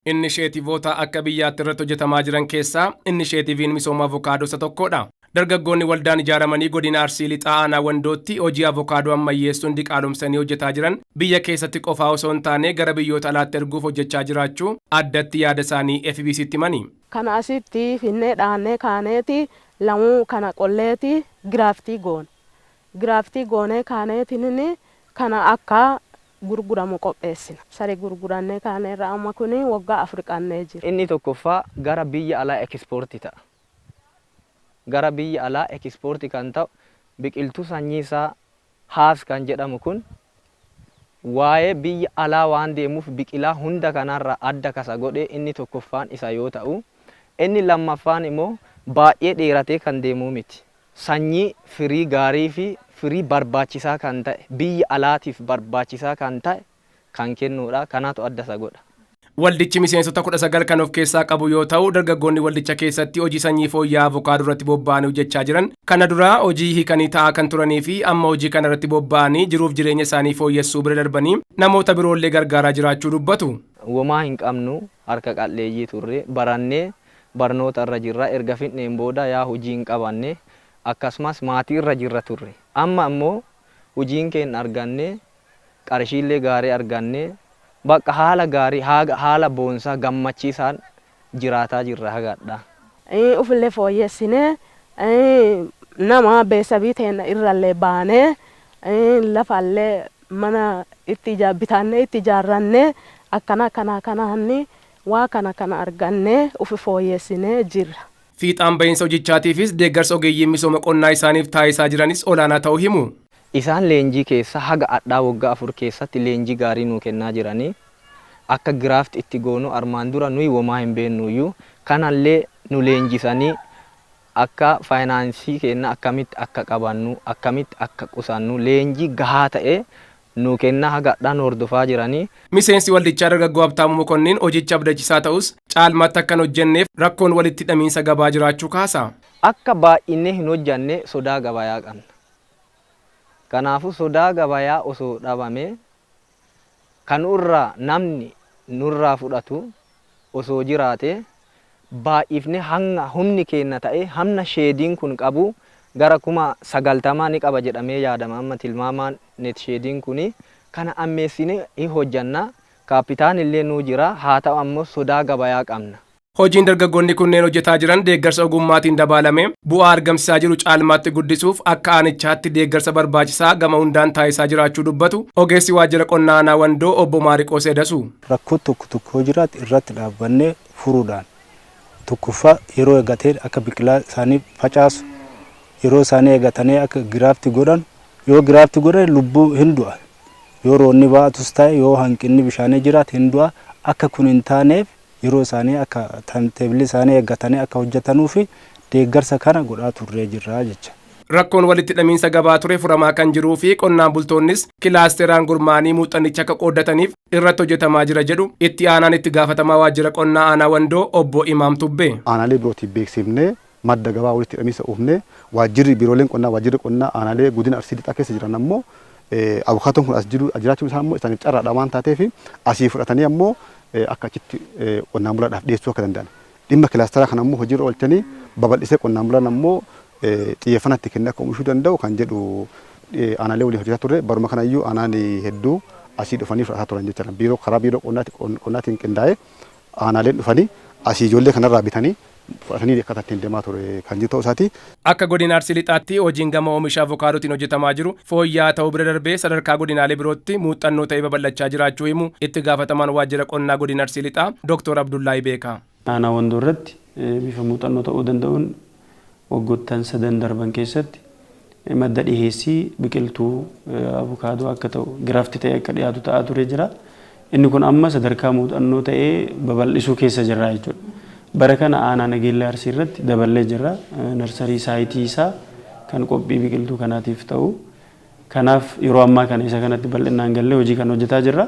Innisheetivoota akka biyyaatti irratti hojjetamaa jiran keessaa innisheetiiviin misooma avokaadoo isa tokkodha. Dargaggoonni waldaan ijaaramanii godina Arsii Lixaa aanaa Wandootti hojii avokaadoo ammayyeessuun diqaalomsanii hojjetaa jiran biyya keessatti qofaa osoo hin taane gara biyyoota alaatti erguuf hojjechaa jiraachuu addatti yaada isaanii FBCtti himani. Kana asitti finnee dhaannee kaaneeti lamuu kana qolleeti giraaftii goona. Giraaftii goonee kaaneetiin kana akka gurguramu qopheessina. Sari gurgurannee kaaneerra amma kuni waggaa 4 qannee jira. Inni tokkoffaa gara biyya alaa ekispoorti ta'a. Gara biyya alaa ekispoorti kan ta'u biqiltuu sanyii isaa Haas kan jedhamu kun waa'ee biyya alaa waan deemuuf biqilaa hunda kanarraa adda kasa godhe inni tokkoffaan isa yoo ta'u, inni lammaffaan immoo baay'ee dheeratee kan deemuu miti. Sanyii firii gaarii fi firii barbaachisaa kan ta'e biyya alaatiif barbaachisaa kan ta'e kan kennuudha. Kanaatu adda isa godha. Waldichi miseensota 19 kan of keessaa qabu yoo ta'u, dargaggoonni waldicha keessatti hojii sanyii fooyya'aa avokaadoo irratti bobba'anii hojjechaa jiran kana dura hojii hiikanii taa'aa kan turanii fi amma hojii kana irratti bobba'anii jiruuf jireenya isaanii fooyyessuu bira darbanii namoota biroollee gargaaraa jiraachuu dubbatu. Womaa hin qabnu, harka qal'eeyyii turre, barannee barnoota irra jirra, erga fixneen booda yaa hojii hin qabanne, akkasumas maatii irra jirra turre. Amma immoo hojiin keenna argannee qarshiillee gaarii argannee bakka haala gaarii haaga haala boonsaa gammachiisaan jiraataa jirra haga adhaa. Ufillee fooyyessinee nama beessabii teenna irrallee baanee lafallee mana itti bitaannee itti ijaarrannee akkana akkana kanaan waa kana kana argannee ufi fooyyessinee jirra. Fiixaan bahiinsa hojichaatiifis deeggarsa ogeeyyiin misooma qonnaa isaaniif taasisaa jiranis olaanaa ta'uu himu. Isaan leenjii keessa haga adhaa waggaa 4 keessatti leenjii gaarii nuu kennaa jiranii. Akka graft itti goonu armaan dura nuyi womaa hin beennuuyyu. Kanallee nu leenjisanii akka faayinaansii keenna akkamitti akka qabannu, akkamitti akka qusannu leenjii gahaa ta'e nuu kennaa haga adhaa nu hordofaa jiranii. Miseensi waldichaa Dargaggoo Habtaamuu Mokonnin hojichi abdachisaa ta'us caalmaatti akka hin hojjenneef rakkoon walitti hidhamiinsa gabaa jiraachuu kaasa. Akka baay'innee hin hojjanne sodaa gabayaa qabna. Kanaafuu sodaa gabayaa osoo dhabamee ka nurraa namni nurraa fudhatu osoo jiraatee baay'ifnee hanga humni keenna ta'ee hamna sheediin kun qabu gara 90,000 ni qaba jedhamee yaadama amma tilmaamaan net sheediin kuni kana ammeessinee hi hojjanna kaappitaanillee nuu jira haa ta'u ammoo sodaa gabayaa qabna. Hojiin dargaggoonni kunneen hojjetaa jiran deeggarsa ogummaatiin dabaalamee bu'aa argamsiisaa jiru caalmaatti guddisuuf akka aanichaatti deeggarsa barbaachisaa gama hundaan taasisaa jiraachuu dubbatu ogeessi waajjira qonnaa aanaa Wandoo obbo Maariqoos Edasuu. Rakkoo tokko tokko yoo jiraate irratti dhaabbannee furuudhaan tokkoffaa yeroo eegatee akka biqilaa isaanii facaasu, yeroo isaanii eegatanii akka giraafti godhan, yoo giraafti godhan lubbuu hin du'a. Yoo roonni baa'atus ta'e yoo hanqinni bishaanii jiraate hin du'a. Akka kun hin taaneef yeroo isaanii akka time table isaanii eeggatanii akka hojjetanuufi deeggarsa kana godhaa turree jirra jecha. Rakkoon walitti hidhamiinsa gabaa ture furamaa kan jiruu fi qonnaan bultoonnis kilaasteraan gurmaa'anii muuxannicha akka qooddataniif irratti hojjetamaa jira jedhu Itti Aanaan Itti Gaafatamaa Waajjira Qonnaa Aanaa Wandoo Obbo Imaam Tubbee. Aanaalee birootiif beeksifnee madda gabaa walitti hidhamiinsa uumnee waajjirri biirooleen qonnaa waajjirri qonnaa aanaalee godina Arsii Lixaa keessa jiran ammoo abukaatoon kun as jiru jiraachuun isaa ammoo isaaniif carraadha waan taateef asii fudhatanii ammoo akka achitti qonnaan bulaadhaaf dhiyeessuu akka danda'an dhimma kilaastaraa kana ammoo hojiirra oolchanii babal'isee qonnaan bulaan ammoo xiyyeeffannaa itti kennee akka oomishuu danda'u kan jedhu aanaalee waliin hojjetaa turre baruma kanayyuu aanaan hedduu asii dhufanii fudhataa turan jechuudha. Biiroo karaa biiroo qonnaatiin qindaa'ee aanaaleen dhufanii asii ijoollee kanarraa bitanii fudhatanii akkaataa ittiin deemaa ture kan jiru ta'uu isaati. Akka Godina Arsii Lixaatti hojiin gama oomisha Avokaadotiin hojjetamaa jiru fooyya'aa ta'uu bira darbee sadarkaa godinaalee birootti muuxxannoo ta'ee babal'achaa jiraachuu himu Itti Gaafatamaan Waajjira Qonnaa Godina Arsii Lixaa Doktoor Abdullaahii Beekaa. Aanaa Wandoo irratti bifa muuxannoo ta'uu danda'uun waggoottan sadan darban keessatti madda dhiheessii biqiltuu abukaadoo akka ta'u giraafti ta'ee akka dhiyaatu ta'aa turee jira. Inni kun amma sadarkaa muuxannoo ta'ee babal'isuu keessa jirra jechuudha. Bara kana aanaa Nageellee Arsii irratti daballee jirra. Narsarii saayitii isaa kan qophii biqiltuu kanaatiif ta'u. Kanaaf yeroo ammaa kana isa kanatti bal'inaan gallee hojii kan hojjetaa jirra.